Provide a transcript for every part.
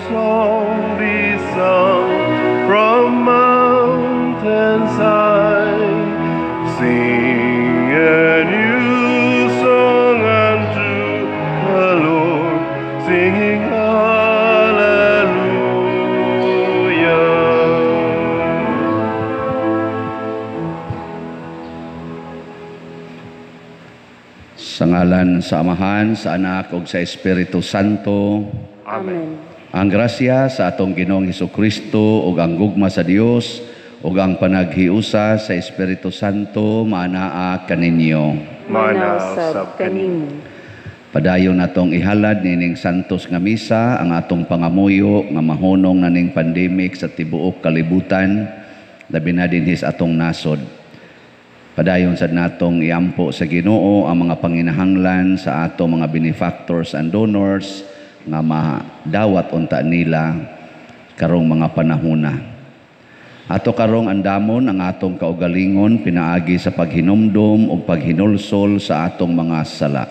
Song be sung from mountains high. Sing a new song unto the Lord, singing hallelujah. Sa ngalan sa Amahan, sa Anak ug sa Espiritu Santo. Amen. Ang grasya sa atong Ginoong Hesukristo ug ang gugma sa Dios ug ang panaghiusa sa Espiritu Santo maanaa kaninyo. Mana usab kanimo. Padayon natong ihalad nining santos nga misa ang atong pangamuyo nga mahunong na ning pandemic sa tibuok kalibutan, labi na dinhi sa atong nasod. Padayon sad natong iampo sa Ginoo ang mga panginahanglan sa ato mga benefactors and donors nga madawat unta nila karong mga panahona. Ato karong andamon ang atong kaugalingon pinaagi sa paghinumdom ug paghinulsol sa atong mga sala.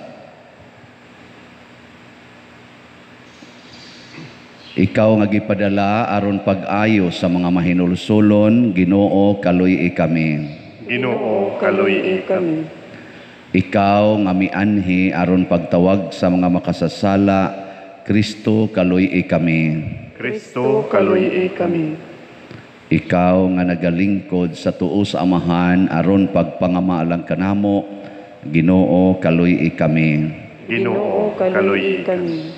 Ikaw nga gipadala aron pag-ayo sa mga mahinulsolon, Ginoo, kaluy-i kami. Ginoo, kaluy-i kami. Ikaw nga mianhi aron pagtawag sa mga makasasala, Kristo, kaluy-i kami. Kristo, kaluy-i kami. Ikaw nga nagalingkod sa tuo sa Amahan aron pagpangamaalang kanamo, Ginoo, kaluy-i kami. Ginoo, kaluy-i kami.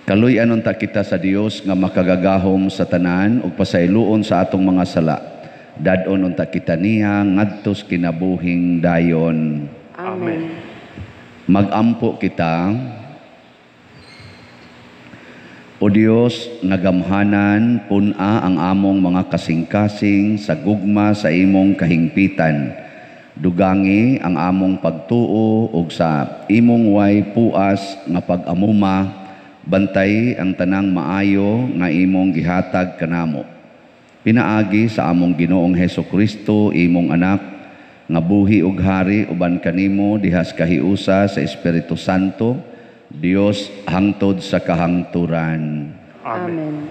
Kaluy-an unta kita sa Dios nga makagagahom sa tanan ug pasayloon sa atong mga sala. Dad-on unta kita niya ngadto sa kinabuhing dayon. Amen. Magampo kita. O Dios, nga gamhanan, pun-a ang among mga kasing-kasing sa gugma sa imong kahingpitan. Dugangi ang among pagtuo ug sa imong way puas nga pag-amuma, bantay ang tanang maayo nga imong gihatag kanamo. Pinaagi sa among Ginoong Hesukristo, imong anak, nga buhi ug hari uban kanimo dihas kahiusa sa Espiritu Santo, Dios hangtod sa kahangturan. Amen.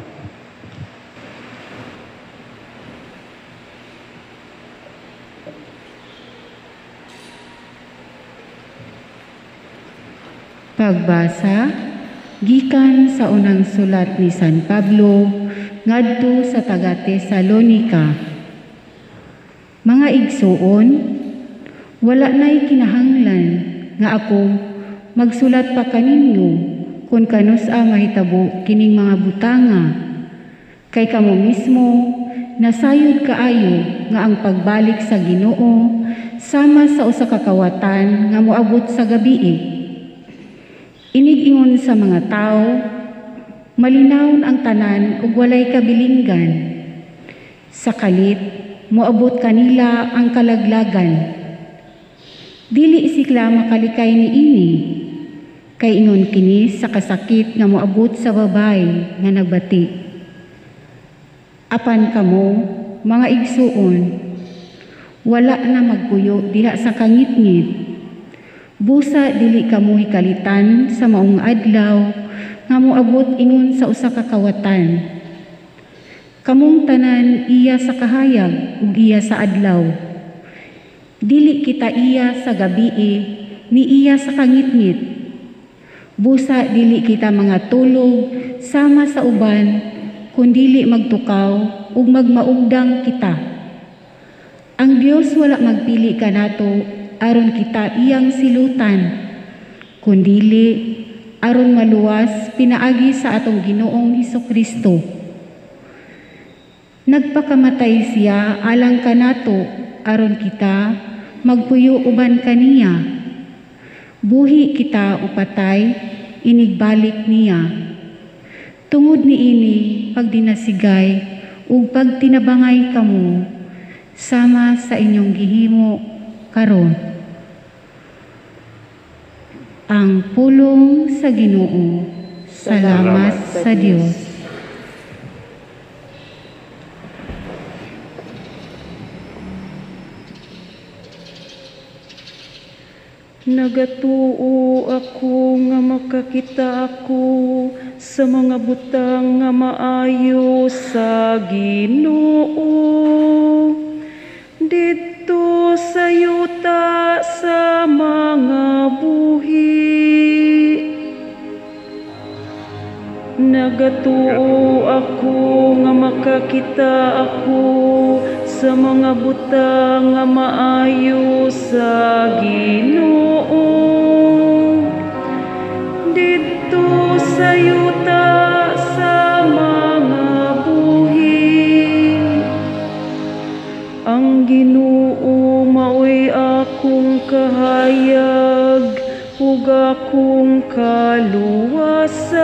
Pagbasa gikan sa unang sulat ni San Pablo ngadto sa taga Tesalonika. Mga igsuon, wala na'y kinahanglan nga ako magsulat pa kaninyo kung kanus-a mahitabo kining mga butanga. Kay kamo mismo nasayod kaayo nga ang pagbalik sa Ginoo sama sa usa ka kawatan nga moabot sa gabii. Inig-ingon sa mga tao, malinawon ang tanan ug walay kabilinggan. Sa kalit, moabot kanila ang kalaglagan. Dili sikla makalikay niini, kay ingon kini sa kasakit nga moabot sa babay nga nagbati. Apan kamo, mga igsuon, wala na magpuyo diha sa kangitngit. Busa dili kamo hikalitan sa maong adlaw nga moabot ingon sa usa ka kawatan. Kamong tanan iya sa kahayag ug iya sa adlaw. Dili kita iya sa gabii ni iya sa kangitngit. Busa dili kita mga tulog sama sa uban, kundili magtukaw ug magmaugdang kita. Ang Dios wala magpili kanato aron kita iyang silutan, kundili aron maluwas pinaagi sa atong Ginoong Hesukristo. Nagpakamatay siya alang kanato aron kita magpuyo uban kaniya. Buhi kita o patay, inigbalik niya. Tungod niini pagdinasigay ug pagtinabangay kamo sama sa inyong gihimo karon. Ang pulong sa Ginoo. Salamat sa Dios. Nagatuo ako nga makakita ako sa mga butang nga maayo sa Ginoo. Didto sa yuta sa mga buhi. Nagatuo ako nga makakita ako sa mga butang nga maayo sa Ginoo. Didto sa yuta sa mga buhi. Ang Ginoo maoy akong kahayag ug akong kaluwasan.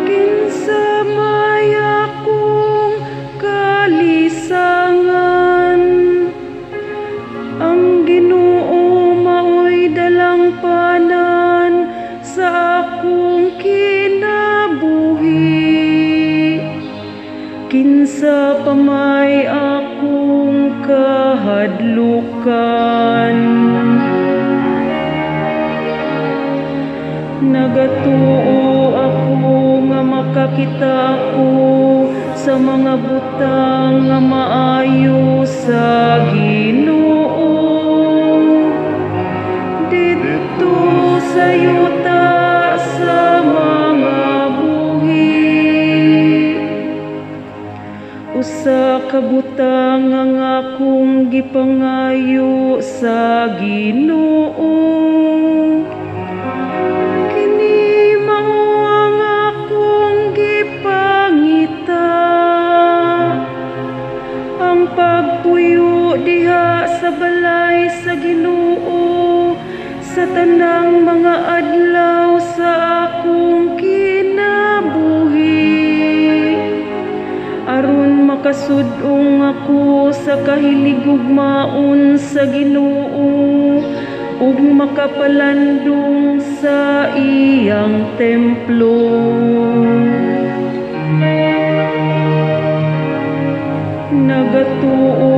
Kinsa may akong kalisangan? Ang Ginoo maoy dalangpanan sa akong kinabuhi. Kinsa pa may akong kahadlukan? Nagatuo ako nga makakita ako sa mga butang nga maayo sa Ginoo. Didto sa yuta sa mga buhi. Usa ka butang ang akong gipangayo sa Ginoo. Kini mao ang akong gipangita, ang pagpuyo diha sa balay sa Ginoo sa tanang mga adlaw sa akong kinabuhi. Aron makasud-ong ako sa kahiligugmaon sa Ginoo ug makapalandong sa iyang templo. Nagatuo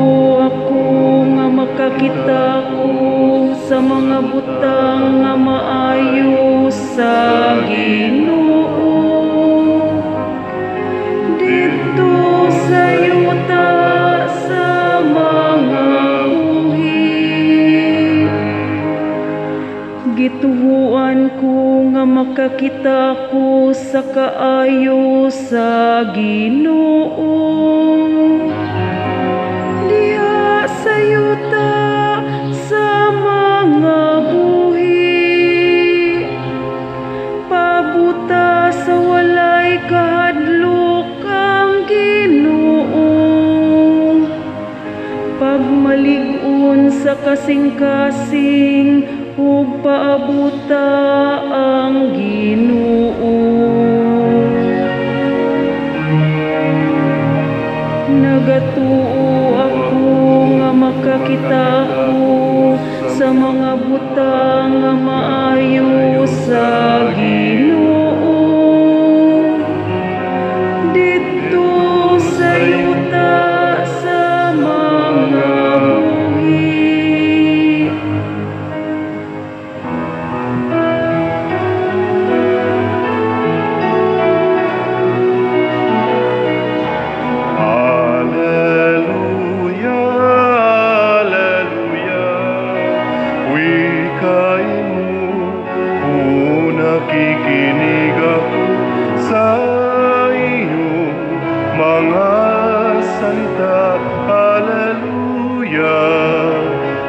ako nga makakita ko sa mga butang nga maayo sa Ginoo. Didto sa yuta sa mga buhi. Gituhuan ko nga makakita ko sa kaayo sa Ginoo. Diha sa yuta sa mga buhi. Pabuta sa walay kahadlok ang Ginoo. Pagmalig-on sa kasing-kasing ug paabuta ang Ginoo. Nagatuo ako nga makakita ako sa mga butang nga maayo sa Ginoo. Didto sa yuta sa mga buhi. Alleluia, alleluia, wikain mo, kung nakikinig ako sa iyong mga salita. Alleluia,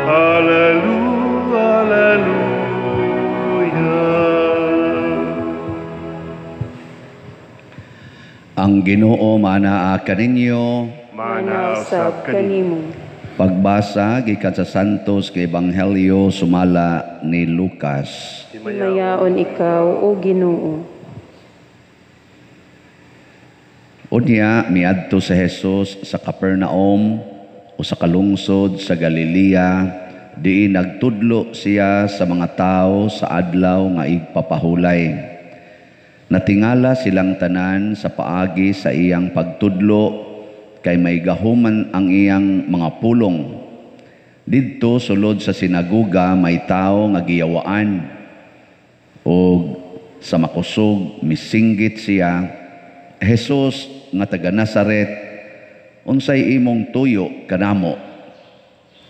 alleluia, alleluia. Ang Ginoo manaa kaninyo. Mana usab kanimo. Pagbasa gikan sa Santos kay Ebanghelyo sumala ni Lucas. Himayaon ikaw, o Ginoo. Unya miadto si Jesus sa Capernaum o sa kalungsod sa Galilea, diin nagtudlo siya sa mga tao sa adlaw nga igpapahulay. Natingala silang tanan sa paagi sa iyang pagtudlo, kay may gahuman ang iyang mga pulong. Didto sulod sa sinagoga may tawo nga giyawaan og sa makusog misinggit siya, "Jesus nga taga Nazaret, unsay imong tuyo kanamo?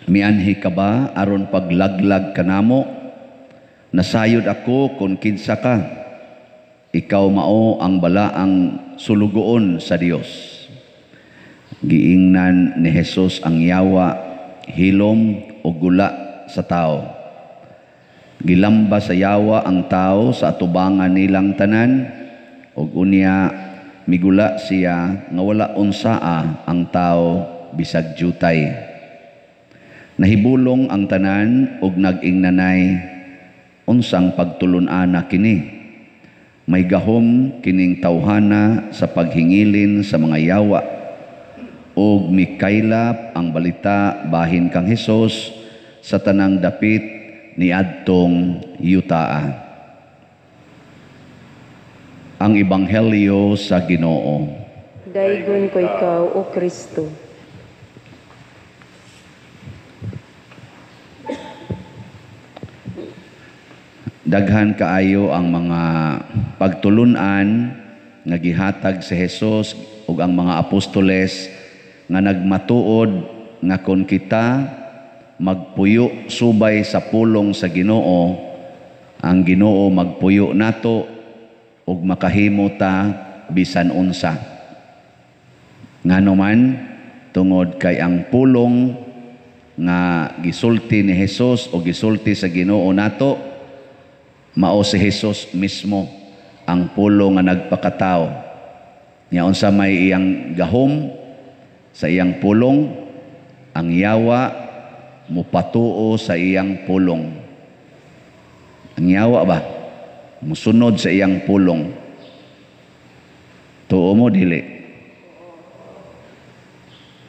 Mianhi ka ba aron paglaglag kanamo? Nasayod ako kon kinsa ka. Ikaw mao ang balaang sulugoon sa Dios." Giingnan ni Jesus ang yawa, "Hilom o gula sa tao." Gilamba sa yawa ang tao sa atubangan nilang tanan, ug unya migula siya nga wala unsaa ang tao bisag jutay. Nahibulong ang tanan ug nag-ingnanay, "Unsang pagtulun-ana kini? May gahom kining tawhana sa paghingilin sa mga yawa." Og mikaylap ang balita bahin kang Hesus sa tanang dapit niadtong yutaa. Ang Ebanghelyo sa Ginoo. Daygon ko ikaw, O Kristo. Daghan kaayo ang mga pagtulun-an nga gihatag si Hesus ug ang mga apostoles nga nagmatuod nga kon kita magpuyo subay sa pulong sa Ginoo, ang Ginoo magpuyo nato ug makahimo ta bisan unsa. Ngano man, tungod kay ang pulong nga gisulti ni Hesus o gisulti sa Ginoo nato, mao si Hesus mismo ang pulong nga nagpakatao. Nya unsa may iyang gahom sa iyang pulong, ang yawa mupatuo sa iyang pulong. Ang yawa ba? Musunod sa iyang pulong. Tuo mo, dili?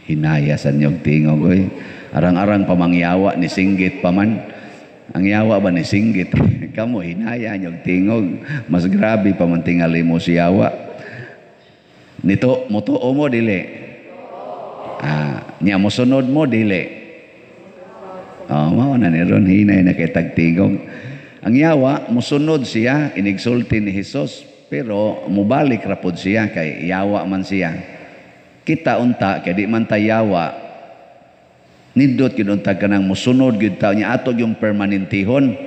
Hinaya sa niyog tingog, oy. Arang-arang pamangyawa, ni singgit pa man. Ang yawa ba ni singgit? Kamo, hinaya niyog tingog. Mas grabe pa man tingali mo si yawa. Nito, mutuo mo, dili? Nya musunod mo, dili? Oh, mao na ni ron, hinay na kay tagtingog. Ang yawa, musunod siya, inigsulti ni Hesus, pero mubalik rapod siya, kay yawa man siya. Kita unta, kay di man ta yawa, nindot gyud unta kanang musunod gyud ta niya ato yung permanentihon.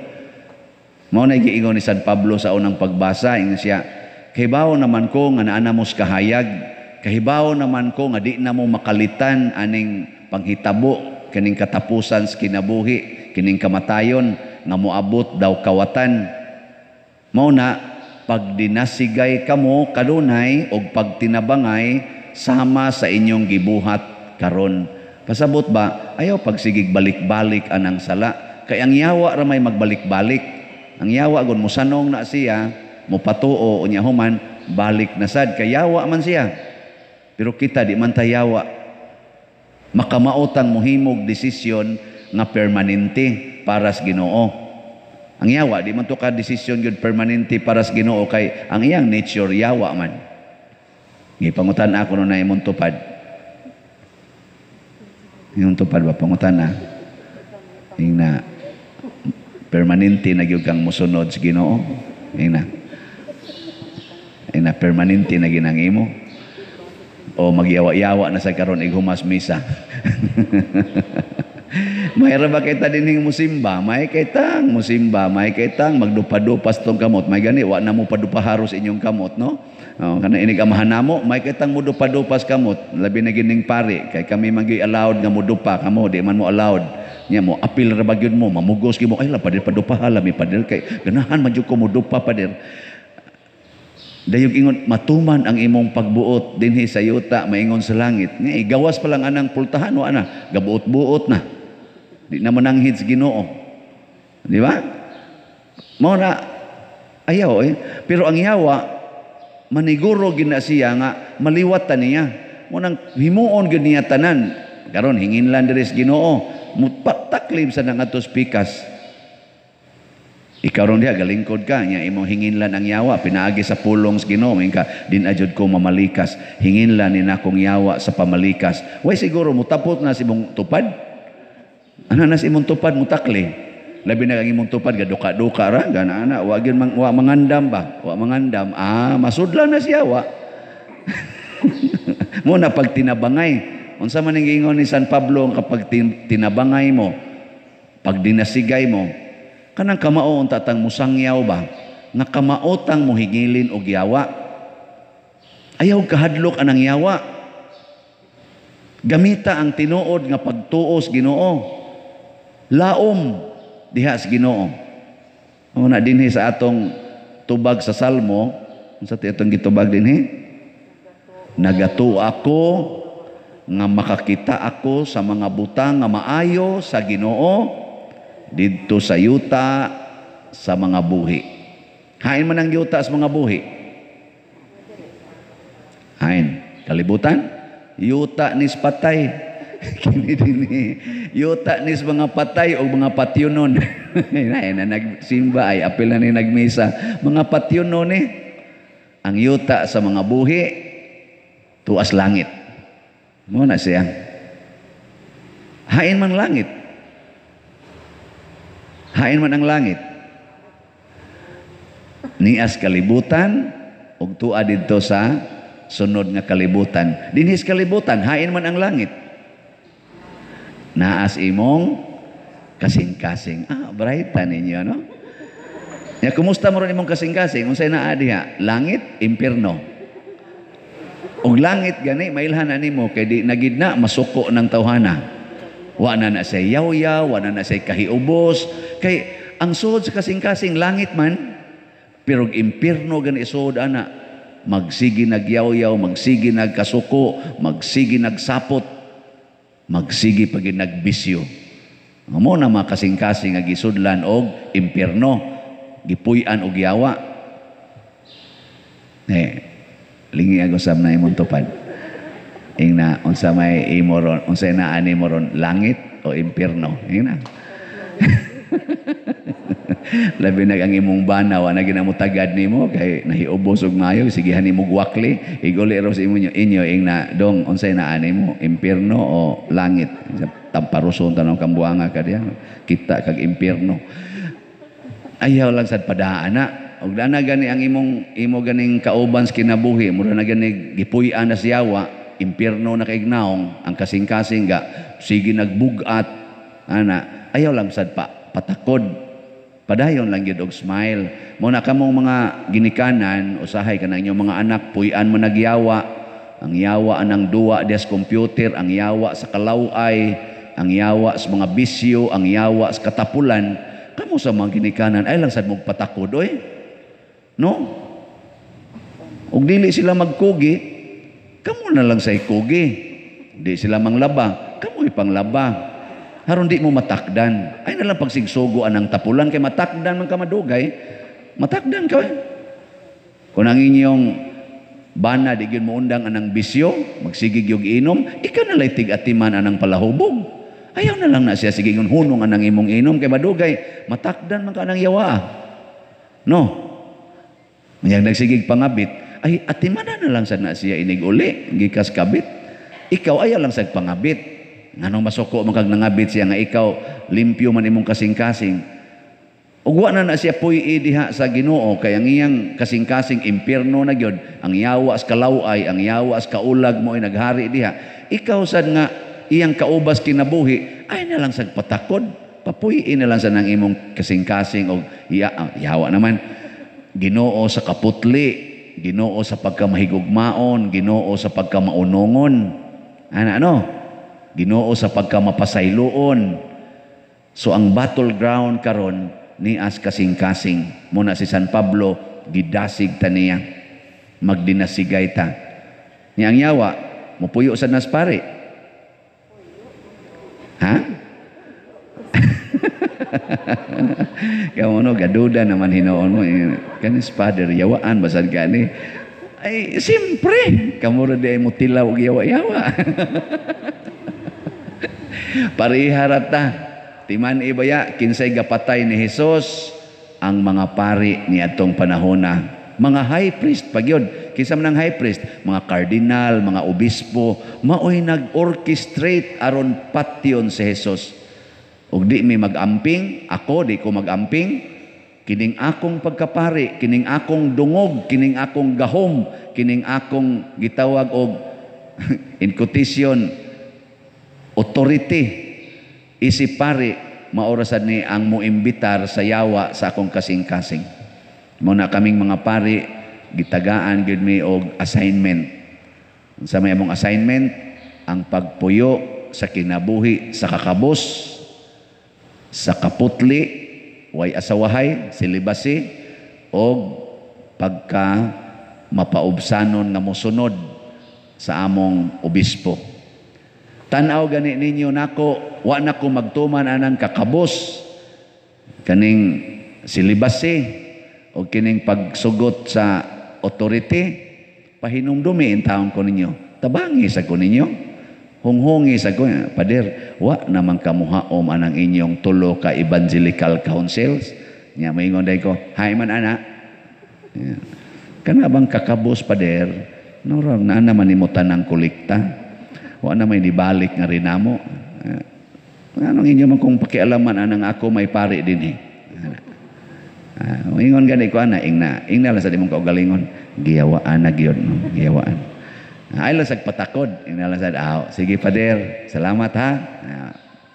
Mao na giingon ni San Pablo sa unang pagbasa, ingon siya, "Kahibaw naman ko nga naa na mo sa kahayag, kahibaw naman ko nga di na mo makalitan aning panghitabo, kining katapusan sa kinabuhi, kining kamatayon nga moabot daw kawatan. Mao na pagdinasigay kamo kanunay og pagtinabangay sama sa inyong gibuhat karon." Pasabot ba, ayaw pagsigig balik-balik anang sala. Kay ang yawa ra may magbalik-balik. Ang yawa gon mosanong na siya, mopatuo unya human balik na sad, kay yawa man siya. Pero kita di man ta yawa. Makamaotang mohimog desisyon nga permanente para sa Ginoo. Ang yawa di man to ka desisyon gyud permanente para sa Ginoo, kay ang iyang nature yawa man. Gipangutan ako no na imong tupad. Imong tupad ba pangutan na? Ingna permanente na gyud kang mosunod sa Ginoo. Ingna. Ingna permanente na ginang imo. O magyawa-yawa na sa karon ighumas misa. Mayra ba kita dinhing musimba? May kitang musimba, may kitang magdupa-dupas tong kamot. May gani wa na mo padupaharos inyong kamot, no? Oh, kana inig amahan namo, may kitang mudupa-dupas kamot. Labi na gining pari kay kami man gyud allowed nga mudupa kamo, di man mo allowed. Nya mo apil ra ba gyud mo, mamugos gyud mo, ay la pader padupahala mi pader kay ganahan man jud ko mudupa pader. Dayog ingon matuman ang imong pagbuot dinhi sa yuta maingon sa langit. Nga gawas pa lang anang pultahan wa na, gabuot-buot na. Di na mananghid sa Ginoo. Di ba? Mao na ayaw eh. Pero ang yawa maniguro gid na siya nga maliwat ta niya. Mo nang himuon gid niya tanan. Karon hingin lang diri sa Ginoo, mutaklib sa nangadto pikas. Ikaw ron diha galingkod ka nya imong hinginlan ang yawa pinaagi sa pulong sa Ginoo ka din ajud ko mamalikas, hinginlan ni nakong yawa sa pamalikas. Way siguro mutapot na si mong tupad. Ana nas imong tupad mutakli. Labi na ang imong tupad gaduka-duka ra gana ana wa gyud wa mangandam ba? Wa mangandam. Ah, masudlan na siya wa. Mo na pag tinabangay. Unsa man ning giingon ni San Pablo kapag tinabangay mo, pag dinasigay mo, kanang kamao unta tang musangyaw ba? Nga kamaotang mohigilin og yawa. Ayaw kahadlok anang yawa. Gamita ang tinuod nga pagtuos Ginoo. Laom diha sa Ginoo. Una dinhi sa atong tubag sa Salmo, unsa ti atong gitubag dinhi? Nagatuo ako nga makakita ako sa mga butang nga maayo sa Ginoo didto sa yuta sa mga buhi. Hain man ang yuta sa mga buhi? Hain. Kalibutan? Yuta nis patay. Kini dinhi. Yuta nis mga patay o mga patyunon. Ay, na nagsimba ay apil na ni nagmisa. Mga patyunon ni. Ang yuta sa mga buhi tuas langit. Mo na siya. Hain man langit. Hain man ang langit. Nias kalibutan ug tua didto sa sunod nga kalibutan. Dinhis kalibutan, hain man ang langit. Naas imong kasing-kasing. Ah, brighta ninyo, no? Ya, kumusta mo ron imong kasing-kasing? Unsay naa diha? Langit, impierno. Og langit gani mailhan na nimo kay di nagid na masuko ng tawhana. Wa na na say yawyaw, wa na na say kahiubos. Kay ang suod sa kasing-kasing langit man, pero impierno gani suod ana, magsigi nagyawyaw, magsigi nagkasuko, magsigi nagsapot, magsigi pag nagbisyo. Amo na mga kasing-kasing nga gisudlan og impierno, gipuy-an og yawa. Eh, lingi ako sa na imong tupad. Ingna unsa may imo ron, unsa naa nimo ron, langit o impierno? Ingna. Labi na ang imong bana wa na ginamutagad nimo kay nahiubos og maayo, sigihan nimo gwakli, iguli ro sa imo inyo ingna dong unsay naa nimo, impierno o langit? Tamparuson tanong kambuanga ka diya, kita kag impierno. Ayaw lang sad padaan na. Og dana gani ang imong imo ganing kauban sa kinabuhi, mura na gani gipuy-an na siyawa, impierno na kaignaong, ang kasing-kasing ga sige nagbugat ana, ayaw lang sad pa patakod. Padayon lang gyud og smile. Mo na kamong mga ginikanan, usahay kanang inyong mga anak puy-an mo nagyawa. Ang yawa anang duwa des computer, ang yawa sa kalaway, ang yawa sa mga bisyo, ang yawa sa katapulan. Kamo sa mga ginikanan ay lang sad mo patakod oy. No? Og dili sila magkugi, kamo na lang say kugi. Di sila manglaba, kamo ipanglaba. Haron di mo matakdan. Ay na lang pagsigsugo anang tapulan kay matakdan man ka madugay, matakdan ka. Kung ang inyong bana di gyud mo undang anang bisyo, magsigig yung inom, ikaw na lay tig-atiman anang palahubog. Ayaw na lang na siya sige hunong anang imong inom kay madugay, matakdan man ka anang yawa. No? Manyang nagsigig pangabit, ay atimana na lang sad na siya inig uli, gikas kabit. Ikaw ayaw lang sad pangabit. Nganong masuko man kag nangabit siya nga ikaw limpyo man imong kasing-kasing. Ug wa na na siya puy-i diha sa Ginoo kay ang iyang kasing-kasing impierno na gyud, ang yawa sa kalaway, ang yawa sa kaulag mo ay naghari diha. Ikaw sad nga iyang kaubas kinabuhi, ay na lang sad patakod, papuy-i na lang sad ang imong kasing-kasing og yawa naman. Ginoo sa kaputli, Ginoo sa pagkamahigugmaon, Ginoo sa pagkamaunongon. Ana ano? Ginoo sa pagkamapasayloon. So ang battleground karon nias kasing-kasing. Muna si San Pablo gidasig ta niya. Magdinasigay ta. Ni ang yawa mupuyo sa nas pare. Ha? Kamo no gaduda naman hinuon mo kanis father yawaan basad gani. Ay siyempre kamo ra di ay mutilaw og yawa-yawa. Parihara ta. Timan ibaya kinsay gapatay ni Hesus ang mga pari ni atong panahona. Mga high priest pagyod. Kinsa man ang high priest? Mga cardinal, mga obispo, maoy nag-orchestrate aron patyon si Hesus. Ug di mi mag-amping, ako di ko mag-amping, kining akong pagkapari, kining akong dungog, kining akong gahom, kining akong gitawag og in quotation authority isip pari, maorasad ni ang moimbitar sa yawa sa akong kasing-kasing. Mao na kaming mga pari gitagaan gyud mi og assignment. Unsa may among assignment? Ang pagpuyo sa kinabuhi sa kakabos, sa kaputli, way asawahay, celibacy, og pagka mapaubsanon nga mosunod sa among obispo. Tan-aw gani ninyo nako, wa na ko magtuman anang kakabos kaning celibacy o kining pagsugot sa authority, pahinumdumi in taon ko ninyo. Tabangi sa ko ninyo. Hunghungi sa ko, pader, wa naman kamuhaom anang inyong tulo ka evangelical councils. Nya maingon day ko, hay man ana. Yeah. Kana bang kakabos, pader, nora na naman nimo tanang kolekta. Wa na may nibalik nga rinamo. Anong inyo man kung pakialaman anang ako may pari dinhi. Ingon gani ko ana, ingna, ingna lang sa imong kaugalingon, giyawaan na gyud, no? Giyawaan. Ay lang sa patakod, ingna lang sa sige pader, salamat ha.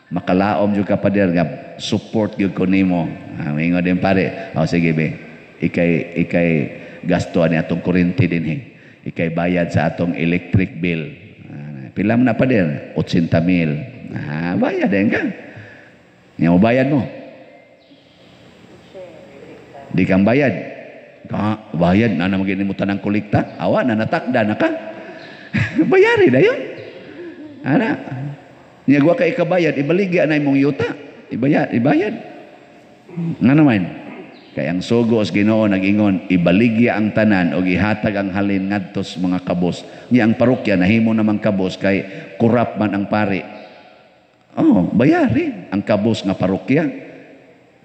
Makalaom jud ka pader nga support gyud ko nimo. Ingon din pare, oh sige be. Ikay gasto ani atong kuryente dinhi. Ikay bayad sa atong electric bill. Pila man na pader? 80,000. Bayad din ka. Nya mo bayad mo. Di kang bayad. Ka, bayad na naman gini mo tanang kolekta. Awa na natakda na ka. Bayari na yun. Ana. Nya wa ka ikabayad, ibaligya na imong yuta. Ibayad, ibayad. Nga naman. Kay ang sugo sa Ginoo nag-ingon, ibaligya ang tanan og ihatag ang halin ngadto sa mga kabos. Nya ang parokya nahimo namang kabos kay kurap man ang pari. Oh, bayari ang kabos nga parokya.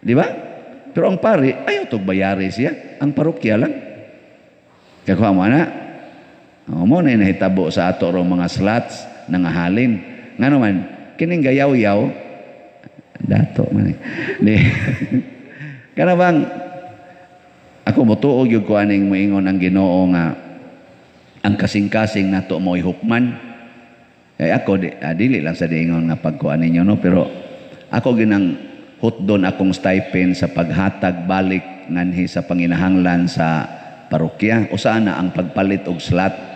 Di ba? Pero ang pari ayaw tog bayari siya, ang parokya lang. Kakuha mo ana. Oh, mo na nahitabo sa ato rong mga slots nangahalin. Ngano man kining gayaw-yaw dato man. Di kana bang ako motuo gyud ko aning moingon ang Ginoo nga ang kasing-kasing nato mo'y hukman. Kay ako dili lang sa diingon nga pagkuan ninyo no, pero ako ginang hutdon akong stipend sa paghatag balik nganhi sa panginahanglan sa parokya. Usa na ang pagpalit og slot.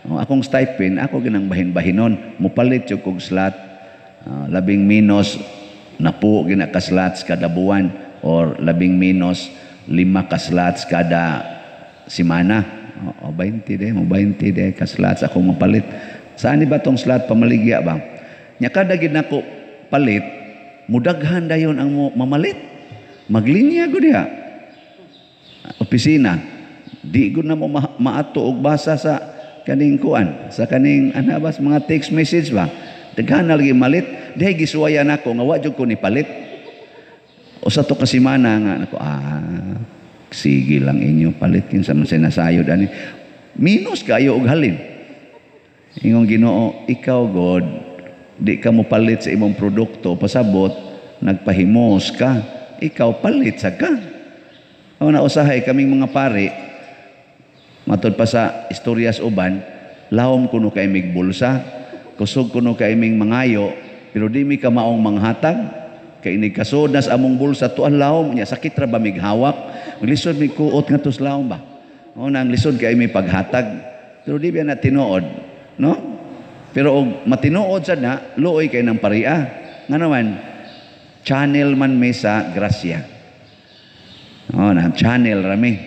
Akong stipend ako ginang bahin-bahinon, mopalit jud kog slot, labing minus napo gina ka slots kada buwan or labing minus 5 ka slots kada semana. O 20 de, mo 20 de ka slots akong mapalit. Saan ba tong slot pamaligya ba? Nya kada gid nako palit, mudaghan dayon ang mamalit. Maglinya gud diha. Opisina, di gud na mo maato og basa sa kaning kuan, sa kaning ana ba mga text message ba. Daghan na lagi malit, dihay gisuwayan nako nga wa jud ko ni palit. O sa to kasimana nga nako, sige lang inyo palit kinsa man sinasayod ani. Minus kayo og halin. Ingong Ginoo, ikaw God, di ka mo palit sa imong produkto, pasabot nagpahimos ka, ikaw palit sa ka. O na usahay kaming mga pari, matod pa sa istoryas uban, lahom kuno kay mig bulsa, kusog kuno kay ming mangayo, pero di mi ka maong manghatag. Kay inig kasod na sa among bulsa, tuan lahom niya, sakit ra ba mig hawak? Lisod mig kuot nga tos lahom ba? O na ang lisod kay mi paghatag. Pero di ba na tinuod, no? Pero og matinuod sad na, luoy kay ng paria. Nga naman, channel man mi sa grasya. O na, channel rami.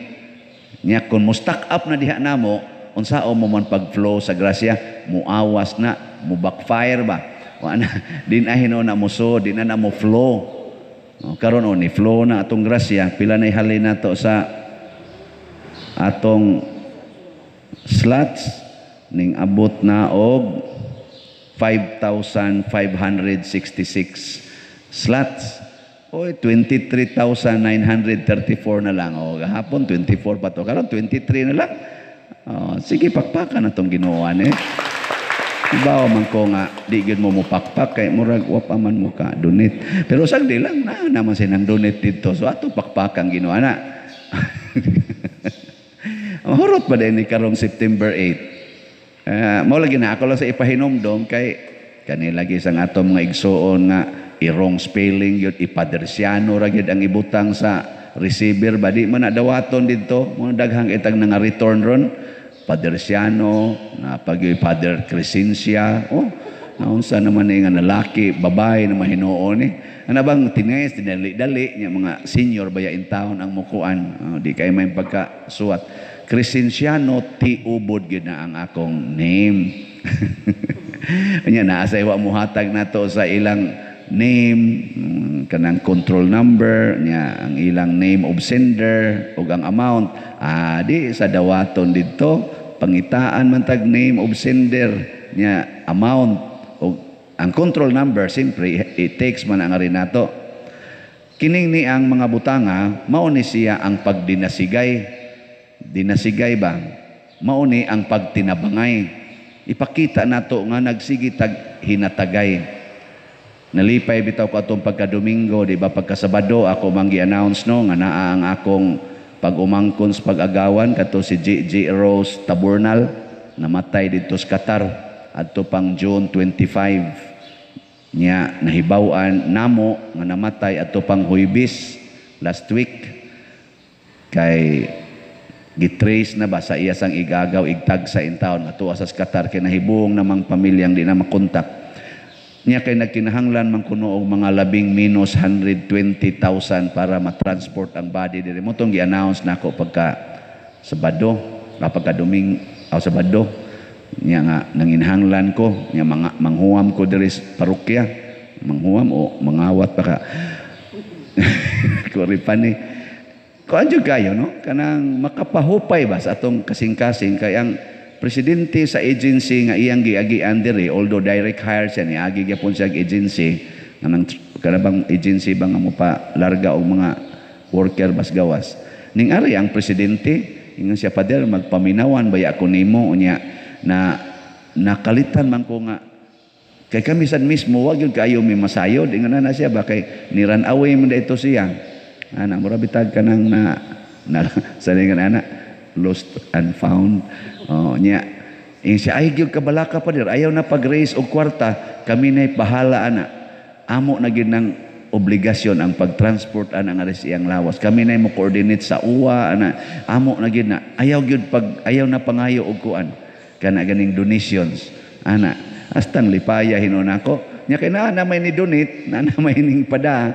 Nya kun mo stock up na diha namo, unsao mo man pag-flow sa grasya, muawas na, mo backfire ba? Wa na, di na hinuon na mo so, di na na mo flow. O, karon o, ni flow na atong grasya, pila na ihalin nato sa atong slots, ning abot na og 5,566 slots. Oy, 23,934 na lang. O, gahapon, 24 pa to. Karon 23 na lang. O, sige, pakpakan na itong Ginoo, eh. Ibaw man ko nga di gyud mo mupakpak kay murag wa pa man mo ka donate. Pero sagdi lang na naman sinang donate dito. So ato pakpakan Ginoo ana. Mahurot ba din ni karong September 8? Mao lagi na ako lang sa ipahinomdom kay kani lagi sang atong mga igsuon nga i-wrong spelling yun, ipadersiano ra gyud ang ibutang sa receiver ba di man na dawaton didto, mo daghang itang nga return ron. Padersiano, na pag Father Crescencia, oh, naunsa naman ni nga lalaki, babae na mahinuon ni. Ano bang tinayas, dinali-dali, niya mga senior baya in town ang mukuan, oh, di kay may pagkasuwat. Crescenciano, ti ubod gyud na ang akong name. Kanya naa sa iwa muhatag nato sa ilang name, kanang control number niya, ang ilang name of sender ug ang amount. Di sa dawaton didto pangitaan man tag name of sender niya, amount ug ang control number, siyempre it takes man ang ari nato. Kining ni ang mga butanga mao ni siya ang pagdinasigay. Dinasigay ba? Mao ni ang pagtinabangay. Ipakita nato nga nagsige tag hinatagay. Nalipay bitaw ko atong pagka-Domingo, di ba pagka-Sabado ako mang gi-announce no nga naa ang akong pag-umangkon sa pag-agawan kato si G.G. Rose Taburnal, namatay didto sa Qatar adto pang June 25. Nya nahibaw-an namo nga namatay adto pang Huybis last week kay gitrace na ba sa iya sang igagaw igtag sa intawon ato sa Qatar kay nahibong namang pamilyang di na makontak. Niya kay nagkinahanglan man kuno og mga labing minus 120,000 para ma-transport ang body diri. Mo tong gi-announce nako pagka Sabado, pagka Doming o Sabado. Niya nga nanginahanglan ko, niya mga manghuam ko diri sa parokya, manghuam o mangawat pa ka. Kuri pa ni. Kuan jud kayo no, kanang makapahupay ba sa atong kasing-kasing kay ang presidente sa agency nga iyang giagian diri, although direct hire siya, niagi gyapon siya agency nganang kanabang agency ba nga mo pa larga og mga worker bas gawas. Ning ari ang presidente, ingon siya, Pader, magpaminawan baya ako nimo unya na nakalitan man ko nga kay kami sad mismo wa gyud kaayo mi masayod. Ingon na siya ba kay ni run away man dito siya. Ana mura bitag kanang na sa ningon ana lost and found. Oh, nya ing siya ay gyud kabalaka pa dir, ayaw na pag-raise og kwarta, kami nay bahala ana. Amo na gyud nang obligasyon ang pag-transport ana nga ris iyang lawas. Kami nay mo coordinate sa uwa ana. Amo na gyud na ayaw gyud pag ayaw na pangayo og kuan kana ganing donations ana. Astang lipaya hinon nako. Nya kay naa na may ni donate, naa na may ning pada.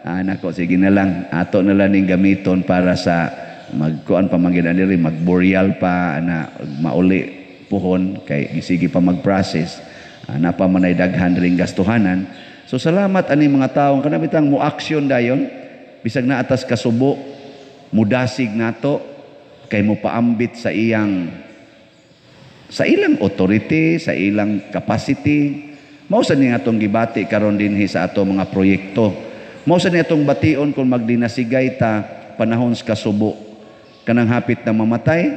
Ana ko sige na lang ato na lang ning gamiton para sa magkuan pa man gyud diri, magburial pa ana, mauli puhon kay gisige pa mag-process ana pa man ay daghan ring gastuhanan. So salamat ani mga tawo kana bitang mo action dayon bisag na atas kasubo mudasig nato kay mo paambit sa iyang sa ilang authority, sa ilang capacity. Mao sa ni atong gibati karon dinhi sa ato mga proyekto. Mao sa ni atong bation kung magdinasigay ta panahon sa kasubo. Kanang hapit na mamatay,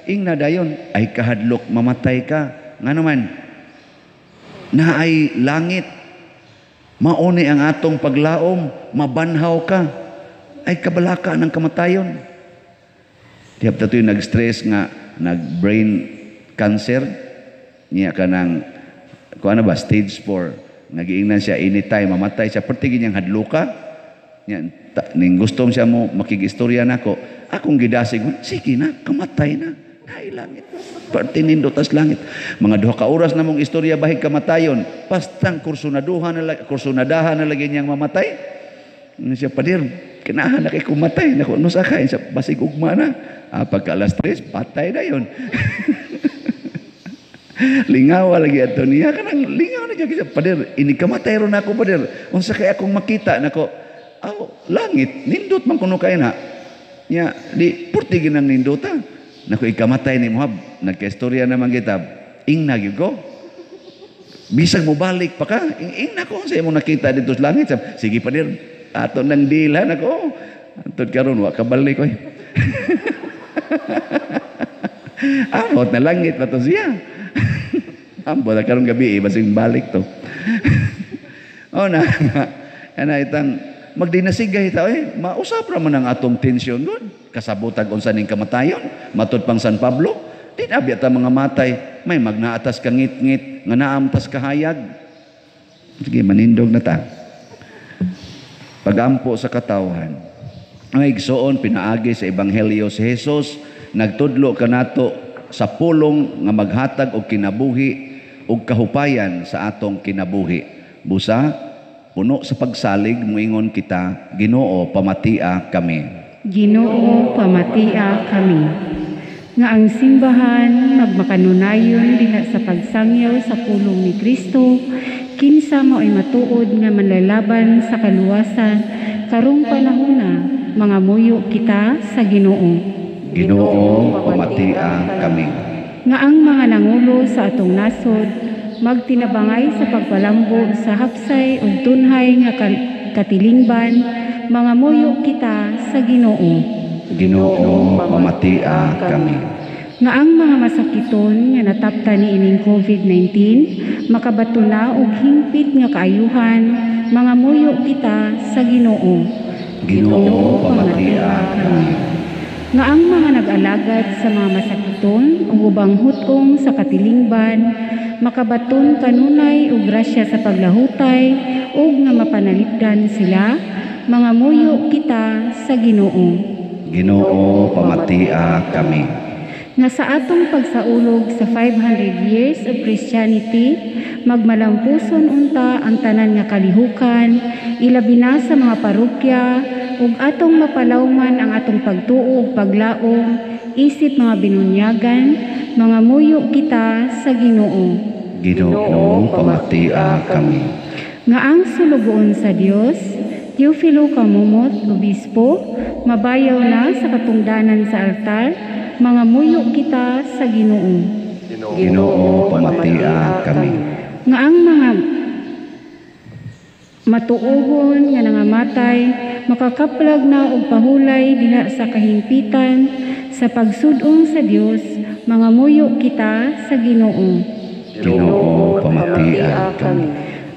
ingna dayon ay kahadlok mamatay ka. Ngano man naay langit, mauni ang atong paglaom, mabanhaw ka, ay kabalaka ng kamatayon. Dihap ta to'y nag-stress nga nag-brain cancer niya kanang kuan na ba stage 4, nagiingnan siya anytime mamatay siya, perti ganyang hadluka niya, ning gustom siya mo makigistorya nako, akong gidasig, sige na, kamatay na, naay langit, perti nindotas langit. Mga 2 ka oras na mong istorya bahig kamatayon, pastang kursunaduhan na kursunadahan na lagi niyang mamatay. Ano siya, padir, kinahan na kay kumatay nako, no sakay siya, basig ugma na. Pagka alas 3, patay na yon. Lingaw lagi ato niya kanang lingaw na gyud siya, pader ini kamatay ron ako pader, unsa kay akong makita nako, aw langit nindot man kuno kay na nya di purti ginang nindota nako, ikamatay ni Mohab. Nagkaistorya naman kita, ingna gyud ko bisag mobalik pa ka, ingna ko unsa imong nakita didto sa langit. Sige pader, ato nang dila nako, antud karon wa kabalik oy. Amot na langit pa to siya. Ambo na karong gabi, basing balik to. Oh na, ana itang magdinasigay ta eh, mausap ra man ang atong tensyon gud. Kasabotag unsa ning kamatayon, matud pang San Pablo, di na biya ta mga matay, may magnaatas ka ngit-ngit, nga naamtas kahayag. Sige, manindog na ta. Pagampo sa katawhan. Ang igsoon pinaagi sa Ebanghelyo si Jesus, nagtudlo kanato sa pulong nga maghatag og kinabuhi ug kahupayan sa atong kinabuhi. Busa, puno sa pagsalig moingon kita, Ginoo, pamatia kami. Ginoo, pamatia kami. Nga ang simbahan magmakanunayon diha sa pagsangyaw sa pulong ni Kristo, kinsa mao'y matuod nga manlalaban sa kaluwasan karong panahona, mga muyo kita sa Ginoo. Ginoo, pamatia kami. Nga ang mga nangulo sa atong nasod magtinabangay sa pagpalambo sa hapsay ug tunhay nga katilingban, mga muyo kita sa Ginoo. Ginoo, pamatia kami. Nga ang mga masakiton nga natapta niining COVID-19 makabato na og hingpit nga kaayuhan, mga muyo kita sa Ginoo. Ginoo, pamatia kami. Nga ang mga nag-alagad sa mga masakiton ug ubang hutong sa katilingban makabaton kanunay og grasya sa paglahutay ug nga mapanalipdan sila, mga muyo kita sa Ginoo. Ginoo, pamatia kami. Nga sa atong pagsaulog sa 500 years of Christianity, magmalampuson unta ang tanan nga kalihukan, ilabi na sa mga parokya, ug atong mapalawman ang atong pagtuo ug paglaom, isip mga binunyagan, mga muyo kita sa Ginoo. Ginoo, pamatia kami. Nga ang sulugoon sa Dios, Teofilo Camomot, Obispo, mabayaw na sa katungdanan sa altar, mga muyo kita sa Ginoo. Ginoo, pamatia kami. Nga ang mga matuohon nga nangamatay, makakaplag na og pahulay diha sa kahimpitan, sa pagsudong sa Dios, mga muyo kita sa Ginoo. Ginoo, pamatia kami.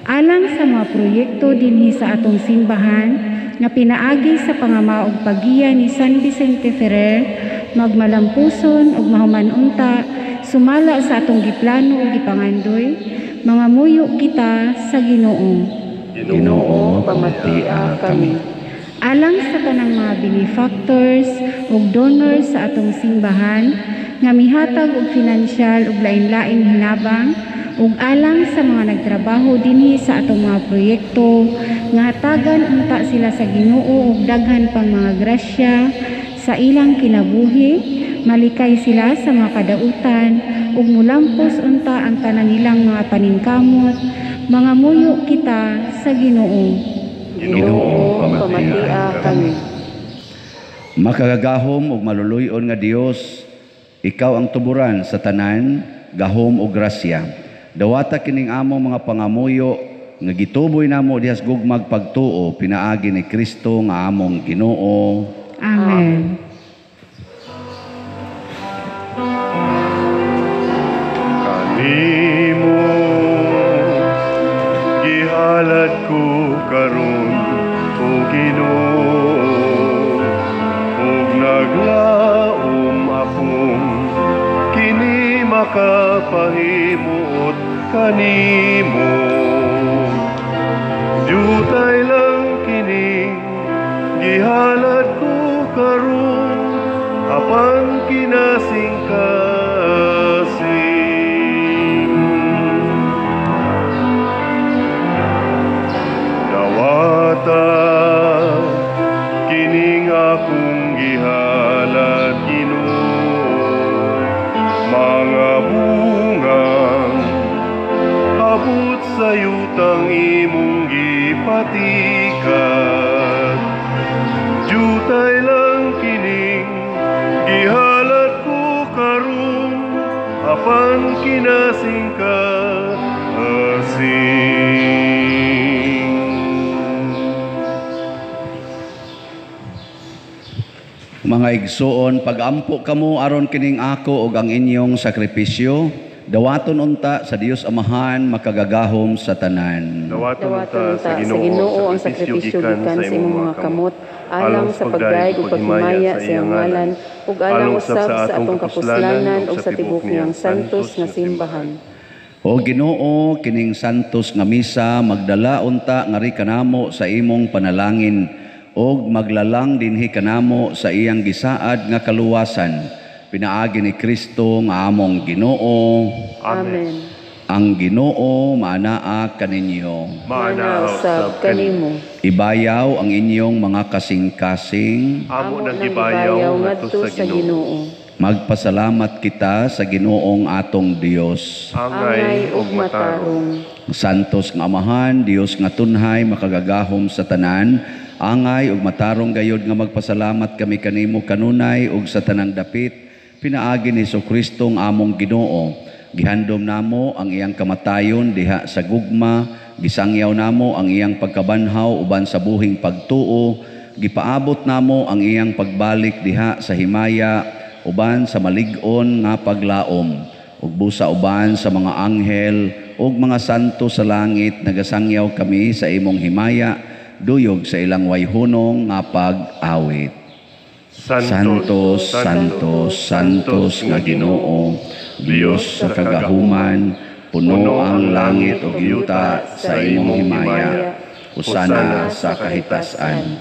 Alang sa mga proyekto dinhi sa atong simbahan nga pinaagi sa pangamaog paggiya ni San Vicente Ferrer, magmalampuson ug mahuman unta sumala sa atong giplano ug gipangandoy, mga muyo kita sa Ginoo. Ginoo, pamatia kami. Alang sa tanang mga benefactors ug donors sa atong simbahan nga mihatag og finansyal ug lain-laing hinabang, ug alang sa mga nagtrabaho dinhi sa atong mga proyekto nga hatagan unta sila sa Ginoo og daghan pang mga grasya sa ilang kinabuhi, malikay sila sa mga kadautan ug mulampos unta ang tanan nilang mga paningkamot, mga muyo kita sa Ginoo. Ginoo, pamatia kami. Makagagahom ug maluluy-on nga Dios, ikaw ang tuburan sa tanan, gahom ug grasya. Dawata kining among mga pangamuyo nga gituboy namo dihas gugmag pagtuo pinaagi ni Kristo nga among Ginoo. Amen. Kanimo gihalad ko karon, o Ginoo, ug naglaom akong kini makapahimuot kanimo. Jutay lang kini gihalad ko karon, apan kinasingkasing. Dawata kining akong gihalad, Ginoo, mga bungang abot sa yutang imong gipatikat. Jutay lang kining gihalad ko karon, apan kinasingkasing. Mga igsoon, pagampo kamo aron kining ako ug ang inyong sakripisyo Dawaton unta sa Dios Amahan makagagahom sa tanan. Dawaton unta sa Ginoo ang sakripisyo gikan sa imong mga kamot, alang sa pagdayeg ug paghimaya sa iyang ngalan, ug alang usab sa atong kapuslanan ug sa tibuok niyang santos nga simbahan. O Ginoo, kining santos nga misa magdala unta ngari kanamo sa imong panalangin ug maglalang dinhi kanamo sa iyang gisaad nga kaluwasan. Pinaagi ni Kristo nga among Ginoo. Amen. Ang Ginoo maanaa kaninyo. Maanaa usab kanimo. Ibayaw ang inyong mga kasing-kasing. Amo nang gibayaw ngadto sa Ginoo. Magpasalamat kita sa Ginoong atong Dios. Angay ug matarong. Santos nga Amahan, Dios nga tunhay makagagahom sa tanan, angay ug matarong gayod nga magpasalamat kami kanimo kanunay ug sa tanang dapit. Pinaagi ni Jesucristo ang among Ginoo. Gihandom namo ang iyang kamatayon diha sa gugma, gisangyaw namo ang iyang pagkabanhaw uban sa buhing pagtuo, gipaabot namo ang iyang pagbalik diha sa himaya uban sa malig-on nga paglaom, ug busa uban sa mga anghel ug mga santo sa langit nagasangyaw kami sa imong himaya duyog sa ilang wayhunong nga pag-awit. Santos, Santos, Santos nga Ginoo, Dios sa kagahuman, puno ang langit ug yuta sa imong himaya. Hosana sa kahitasan.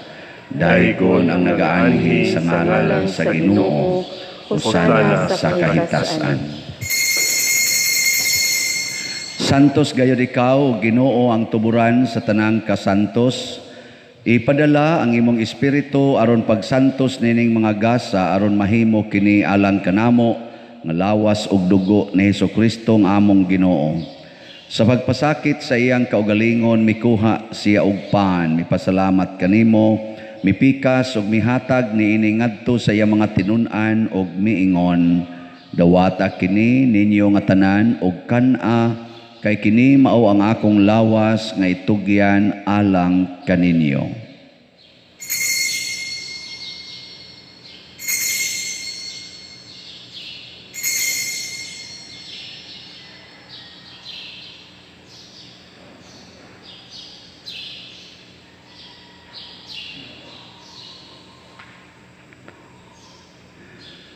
Daygon ang nagaanhi sa ngalan sa Ginoo. Hosana sa kahitasan. Santos gayud ikaw, Ginoo, ang tuburan sa tanang kasantos. Ipadala ang imong espiritu aron pagsantos nining mga gasa aron mahimo kini alang kanamo nga lawas ug dugo ni Hesukristo ang among Ginoo. Sa pagpasakit sa iyang kaugalingon mikuha siya og pan, mipasalamat kanimo, mipikas ug mihatag niini ngadto sa iyang mga tinun-an ug miingon, dawata kini ninyo nga tanan ug kan-a, kay kini mao ang akong lawas nga itugyan alang kaninyo.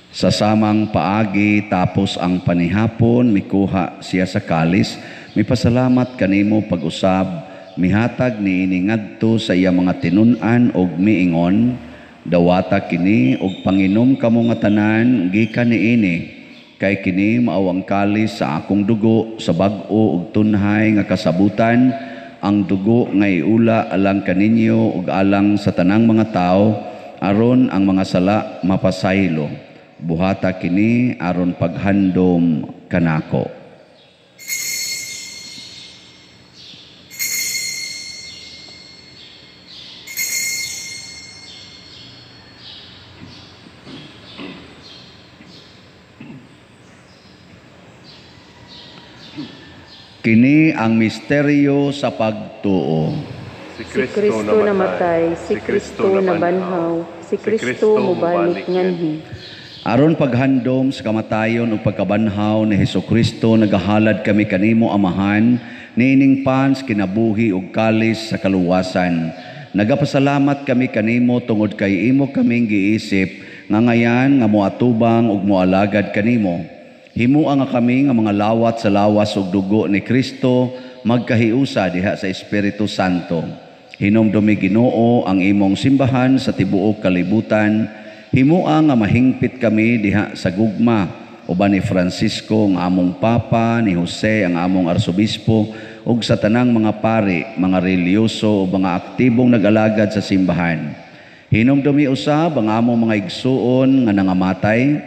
Sa samang paagi tapos ang panihapon, mikuha siya sa kalis, mipasalamat kanimo pag-usab, mihatag niini ngadto sa iya mga tinun-an og miingon, dawata kini og panginom kamo nga tanan gikan niini, kay kini mao ang kalis sa akong dugo sa bag-o ug tunhay nga kasabutan, ang dugo nga iula alang kaninyo ug alang sa tanang mga tawo, aron ang mga sala mapasaylo. Buhata kini aron paghandom kanako. Kini ang misteryo sa pagtuo. Si Kristo namatay, si Kristo nabanhaw, si Kristo mobalik nganhi. Aron paghandom sa kamatayon ug pagkabanhaw ni Hesukristo, nagahalad kami kanimo Amahan, niining pans kinabuhi ug kalis sa kaluwasan. Nagapasalamat kami kanimo tungod kay imo kaming giisip nga ngayan nga moatubang ug moalagad kanimo. Himua nga kami nga mga lawat sa lawas ug dugo ni Kristo magkahiusa diha sa Espiritu Santo. Hinumdumi Ginoo ang imong simbahan sa tibuok kalibutan. Himua nga mahingpit kami diha sa gugma uban ni Francisco ang among Papa, ni Jose ang among Arsobispo, ug sa tanang mga pari, mga reliyoso ug mga aktibong nag-alagad sa simbahan. Hinumdumi usab ang among mga igsuon nga nangamatay,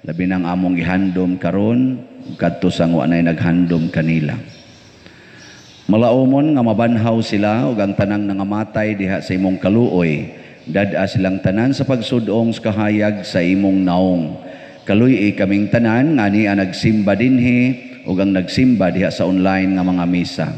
labi nang among gihandom karon kadto sa wa nay naghandom kanila. Malaumon nga mabanhaw sila ug ang tanang nangamatay diha sa imong kaluoy. Dad-a silang tanan sa pagsudong sa kahayag sa imong naong. Kaluy-i kaming tanan nga niya nagsimba dinhi ug ang nagsimba diha sa online nga mga misa.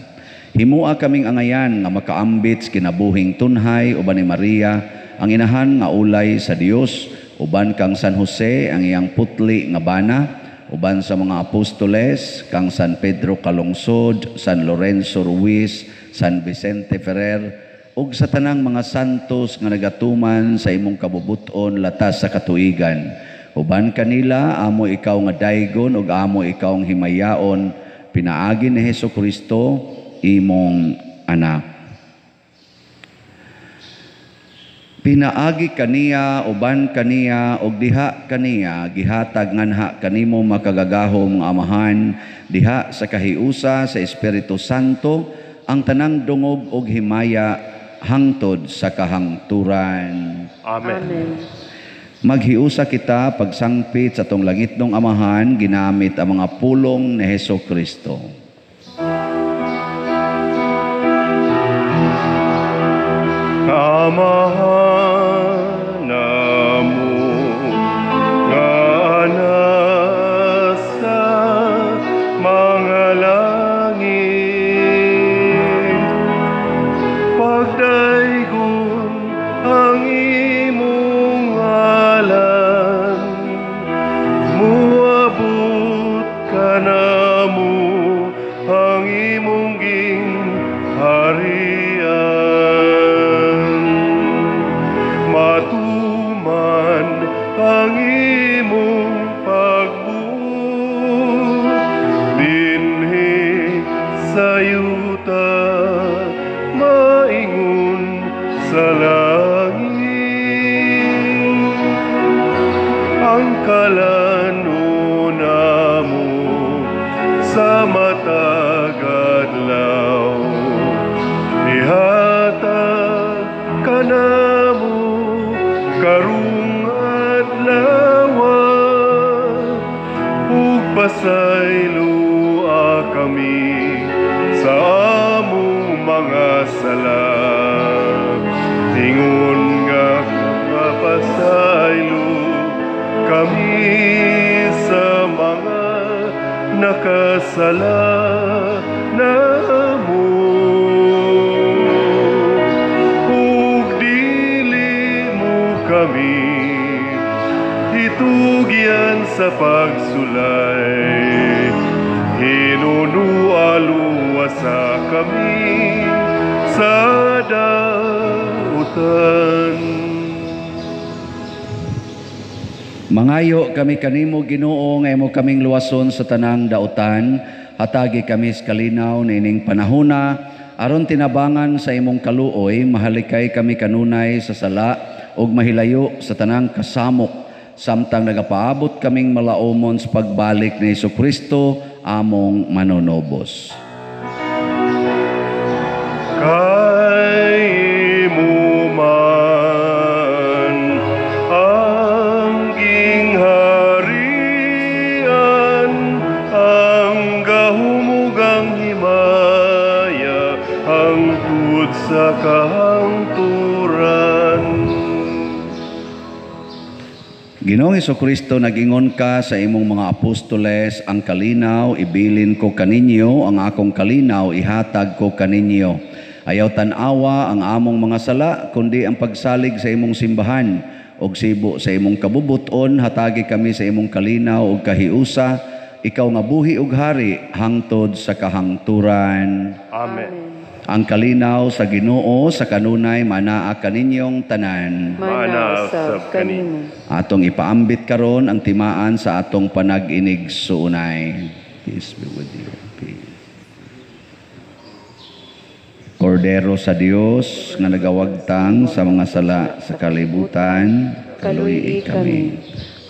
Himua kaming angayan nga makaambit sa kinabuhing tunhay uban ni Maria ang inahan nga ulay sa Dios, uban kang San Jose ang iyang putli nga bana, uban sa mga apostoles kang San Pedro Calungsod, San Lorenzo Ruiz, San Vicente Ferrer ug sa tanang mga santos nga nagatuman sa imong kabubut-on latas sa katuigan. Uban kanila amo ikaw nga daygon ug amo ikaw ang himayaon pinaagi ni Hesukristo imong anak. Pinaagi kaniya, uban kaniya, ug diha kaniya, gihatag nganha kanimo makagagahom nga Amahan, diha sa kahiusa sa Espiritu Santo, ang tanang dungog ug himaya hangtod sa kahangturan. Amen. Amen. Maghiusa kita pagsangpit sa atong langitnong Amahan, ginamit ang mga pulong ni Hesukristo. Amahan namo nga nasa mga langit, pagdaygon ang imong ngalan, muabot kanamo ang imong gingharian. Matuman ang imong pagbuot dinhi sa yuta, maingon sa langit. Ang kalan-on namo sa matag adlaw, ihatag kanamo karong adlaw, ug pasayloa kami sa among mga sala, ingon nga mapasaylo kami sa mga nakasala namo. Ug dili mo kami itugyan sa pagsulay, hinunualuwasa kami sa dautan. Mangayo kami kanimo Ginoo nga imo kaming luwason sa tanang dautan, hatagi kami sa kalinaw niining panahona aron tinabangan sa imong kaluoy, mahalikay kami kanunay sa sala ug mahilayo sa tanang kasamok, samtang nagapaabot kaming malaumon sa pagbalik ni Hesukristo among manunobos. Kay imo man ang gingharian, ang gahumugang himaya, hangtod sa kahangturan. Ginoong Hesukristo, nag-ingon ka sa imong mga apostoles, ang kalinaw ibilin ko kaninyo, ang akong kalinaw ihatag ko kaninyo. Ayaw tan-awa ang among mga sala, kundi ang pagsalig sa imong simbahan og sibo sa imong kabubuton, hatagi kami sa imong kalinaw ug kahiusa, ikaw nga buhi ug hari hangtod sa kahangturan. Amen. Ang kalinaw sa Ginoo sa kanunay manaa kaninyong tanan. Mana usab kanimo. Atong ipaambit karon ang timaan sa atong panag-inig suunay. Peace be with you. Peace. Kordero sa Dios nga nagawagtang sa mga sala sa kalibutan, kaluy-i kami.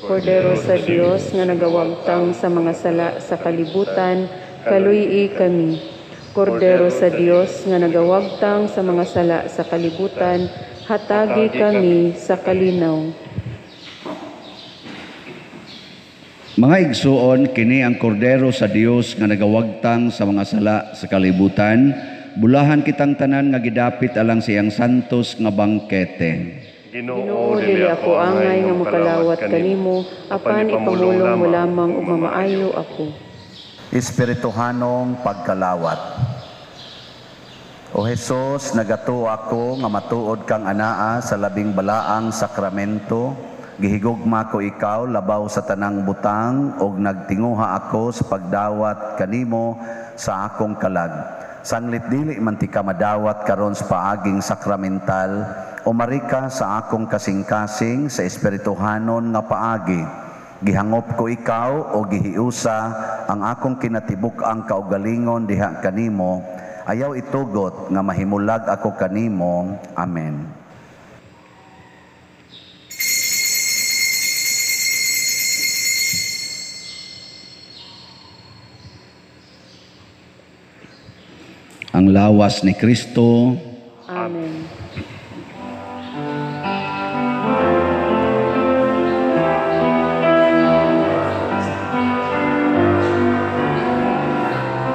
Kordero sa Dios nga nagawagtang sa mga sala sa kalibutan, kaluy-i kami. Kordero sa Dios nga nagawagtang sa mga sala sa kalibutan, hatagi kami sa kalinaw. Mga igsuon, kini ang kordero sa Dios nga nagawagtang sa mga sala sa kalibutan. Bulahan kitang tanan nga gidapit alang siyang santos nga bangkete. Ginoo, dili ako angay nga mokalawat kanimo, apan ipamulong mo lamang ug mamaayo ako. Espirituhanong pagkalawat. O Hesus, nagatuo ako nga matuod kang anaa sa labing balaang sakramento, Gihigugma ko ikaw labaw sa tanang butang ug nagtinguha ako sa pagdawat kanimo sa akong kalag. Sanglit dili man tika madawat karon sa paaging sakramental, umarika sa akong kasing-kasing sa espirituhanon nga paagi. Gihangop ko ikaw o gihiusa ang akong kinatibuk-ang kaugalingon diha kanimo. Ayaw itugot nga mahimulag ako kanimo. Amen. Ang lawas ni Kristo. Amen.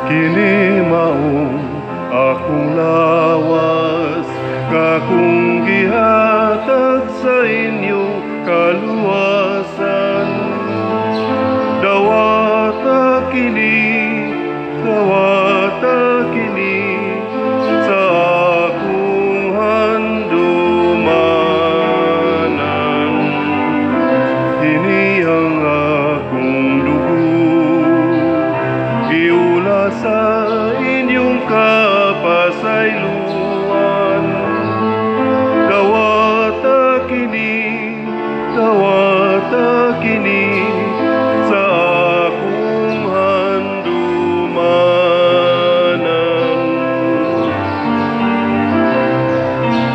Kini mao akong lawas, kakong gihatag sa inyo kaluwasan. Dawata kini sa akong handumanan. Kini ang akong dugo, giula sa inyong kapasayloan. Dawata kini sa akong handumanan.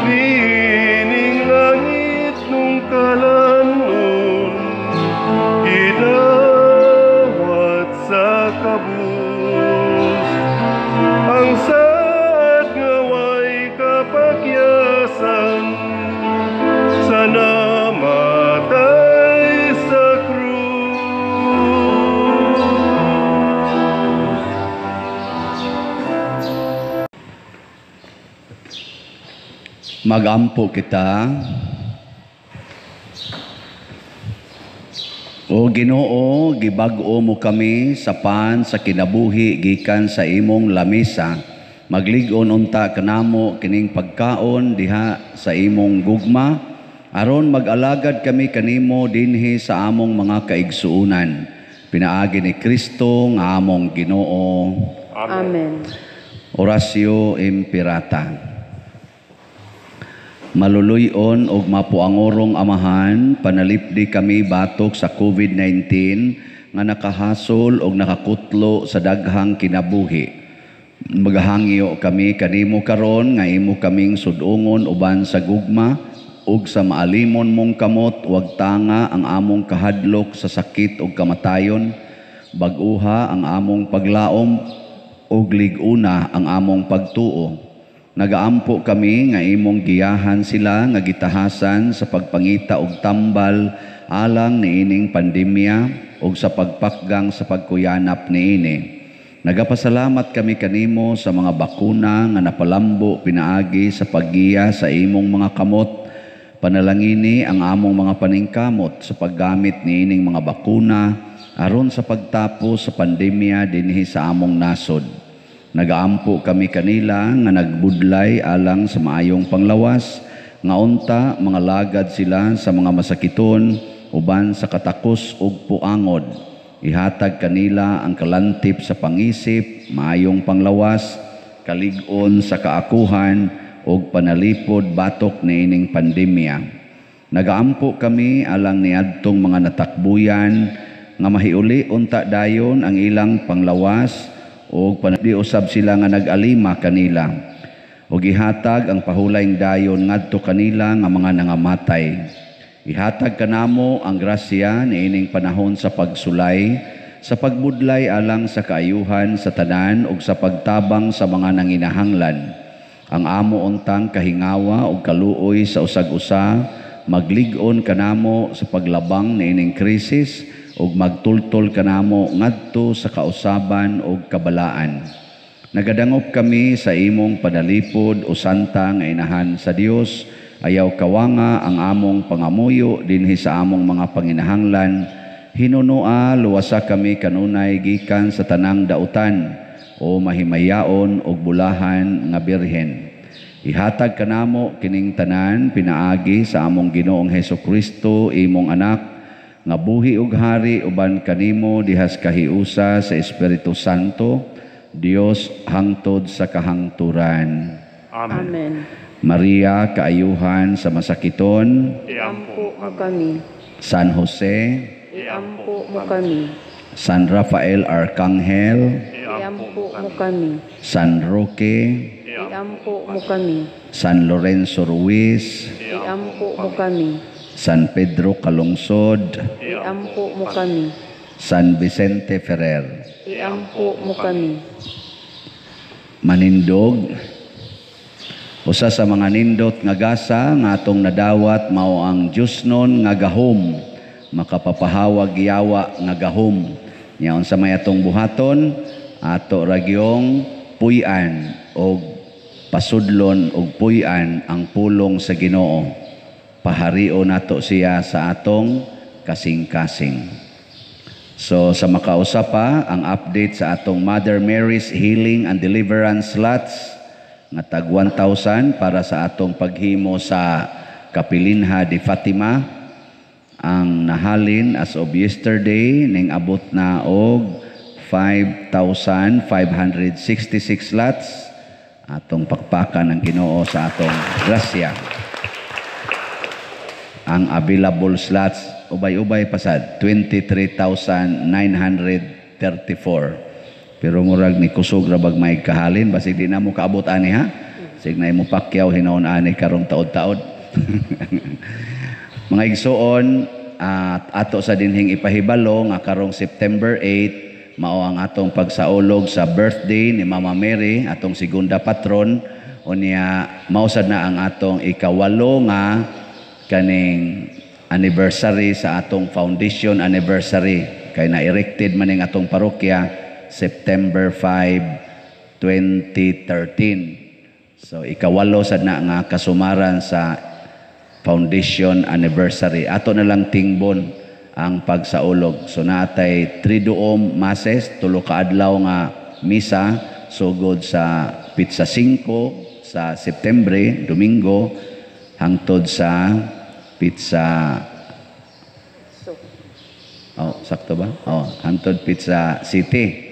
Niining langit nung kalanon, gidawat sa kabus. Ang saad nga way kapakyasan, sa namatay sa krus. Magampo kita. O Ginoo, gibag-o mo kami sa pan sa kinabuhi gikan sa imong lamesa. Maglig-on unta kanamo kining pagkaon diha sa imong gugma, aron mag-alagad kami kanimo dinhi sa among mga kaigsuonan. Pinaagi ni Kristo nga among Ginoo. Amen. Oratio Imperata. Maluluyon og mapuangorong Amahan, panalipdi kami batok sa COVID-19 nga nakahasol og nakakutlo sa daghang kinabuhi. Maghangyo kami kanimo karon nga imo kaming sudungon uban sa gugma ug sa maalimon mong kamot, wag tanga ang among kahadlok sa sakit ug kamatayon. Bag-uha ang among paglaom ug lig-una ang among pagtuo. Nagaampo kami nga imong giyahan sila nga gitahasan sa pagpangita og tambal alang niining pandemya ug sa pagpakgang sa pagkuyanap niini. Nagapasalamat kami kanimo sa mga bakuna nga napalambo pinaagi sa paggiya sa imong mga kamot. Panalangini ang among mga paningkamot sa paggamit niining mga bakuna aron sa pagtapos sa pandemya dinhi sa among nasod. Nagaampo kami kanila nga nagbudlay alang sa maayong panglawas, nga unta mga lagad sila sa mga masakiton uban sa katakos ug puangod. Ihatag kanila ang kalantip sa pangisip, maayong panglawas, kalig-on sa kaakuhan ug panalipod batok niining pandemya. Nagaampo kami alang niadtong mga natakbuyan nga mahiuli unta dayon ang ilang panglawas ug panadiusab sila nga nag-alima kanila. Ug ihatag ang pahulayng dayon ngadto kanila nga mga nangamatay. Ihatag kanamo ang grasya niining panahon sa pagsulay, sa pagbudlay alang sa kaayuhan sa tanan ug sa pagtabang sa mga nanginahanglan. Ang amo untang kahingawa ug kaluoy sa usag-usa, maglig-on kanamo sa paglabang niining krisis ug magtultol kanamo ngadto sa kausaban ug kabalaan. Nagadangop kami sa imong panalipod o santa nga inahan sa Dios. Ayaw kawanga ang among pangamuyo dinhi sa among mga panginahanglan. Hinunoa luwasa kami kanunay gikan sa tanang dautan o mahimayaon og bulahan nga birhen. Ihatag kanamo kining tanan pinaagi sa among Ginoong Hesukristo, imong anak, nga buhi ug hari uban kanimo dihas kahiusa sa Espiritu Santo, Dios hangtod sa kahangturan. Amen. Amen. Maria, kaayuhan sa masakiton, Iampo mo kami. San Jose, Iampo mo kami. San Rafael Arcangel, Iampo mo kami. San Roque, Iampo mo kami. San Lorenzo Ruiz, Iampo mo kami. San Pedro Calungsod, Iampo mo kami. San Vicente Ferrer. Iampo mo kami. Manindog. Usa sa mga nindot nga gasa nga atong nadawat mao ang Diyosnon nga gahom, makapapahawag yawa nga gahom. Nya unsa may atong buhaton, ato ragyong puy-an og pasudlon og puy-an ang pulong sa Ginoo. Pahario nato siya sa atong kasing-kasing. So sa makausa pa, ang update sa atong Mother Mary's Healing and Deliverance Slots nga tag 1,000 para sa atong paghimo sa Kapilinha de Fatima. Ang nahalin as of yesterday ning abot na og 5,566 slots. Atong pakpakan ang Ginoo sa atong grasya. Ang available slots ubay-ubay pasad 23,934. Pero murag ni kusog ra bag may kahalin, basig di na mo kaabot ani ha. Sig na imo pakyaw hinoon ani karong taod-taod. Mga igsoon, at ato sa dinhing ipahibalo nga karong September 8 mao ang atong pagsaulog sa birthday ni Mama Mary, atong segunda patron. Unya mao sad na ang atong ikawalo nga kaning anniversary sa atong foundation anniversary, kay na-erected man ning atong parokya September 5, 2013. So ikawalo sad na nga kasumaran sa foundation anniversary. Ato na lang tingbon ang pagsaulog. So naatay triduom masses, tulo ka adlaw nga misa sugod sa pitsa 5 sa Septembre, Domingo, hangtod sa pitsa. Oh, sakto ba? Oh, hangtod Pizza City.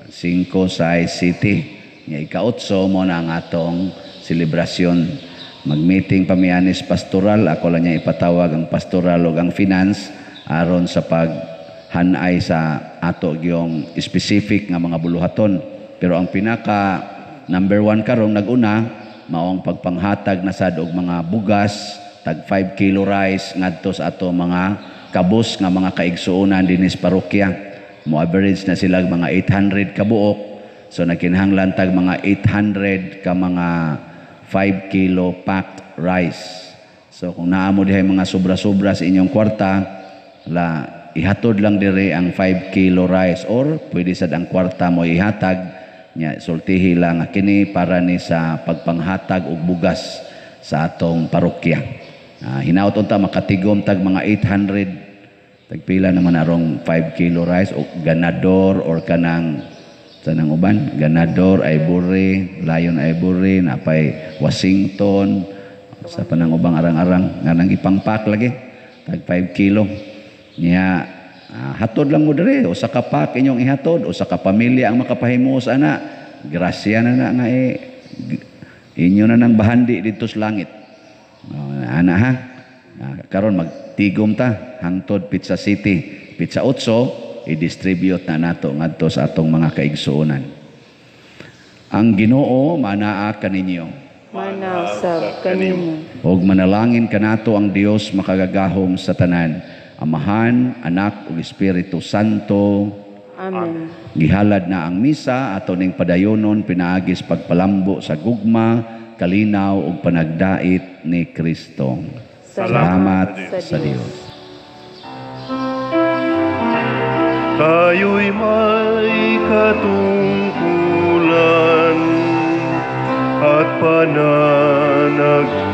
5 sa City. Nga ika-8 mo na ang atong selebrasyon. Mag-meeting pa mi anis pastoral, ako lang niya ipatawag ang pastoral ug ang finance aron sa paghanay sa ato gyong specific nga mga buluhaton. Pero ang pinaka number 1 karon naguna mao ang pagpanghatag na sad og mga bugas, tag 5 kilo rice ngadto sa ato mga kabus nga mga kaigsuonan dinhi sa parokya. Mo average na sila mga 800 kabuok. So nagkinahanglan tag mga 800 ka mga 5 kilo packed rice. So kung naa mo dihay mga sobra-sobra sa inyong kwarta, la ihatod lang dire ang 5 kilo rice, or pwede sad ang kwarta mo ihatag nya, sultihi lang nga kini para ni sa pagpanghatag og bugas sa atong parokya. Hinaut unta makatigom tag mga 800, tagpila naman arong 5 kilo rice o ganador or kanang sanang uban, ganador, ivory, lion ivory, napay Washington, sa panang ubang arang-arang nga nang ipangpak lagi tag 5 kilo. Nya hatod lang mo dire, usa ka pack inyong ihatod, usa ka pamilya ang makapahimuos ana. Grasya na na nga inyo na nang bahandi didto sa langit. Ana ha. Karon magtigom ta hangtod Pizza City. Pizza 8 i-distribute na nato ngadto sa atong mga kaigsuonan. Ang Ginoo manaa kaninyo. Manasab kanimo. Og manalangin kanato ang Dios makagagahom sa tanan, Amahan, Anak ug Espiritu Santo. Amen. Gihalad na ang misa ato ning padayonon pinaagi sa pagpalambo sa gugma, kalinaw ug panagdait ni Kristo. Salamat sa Dios. Tayo'y may katungkulan at pananagutan.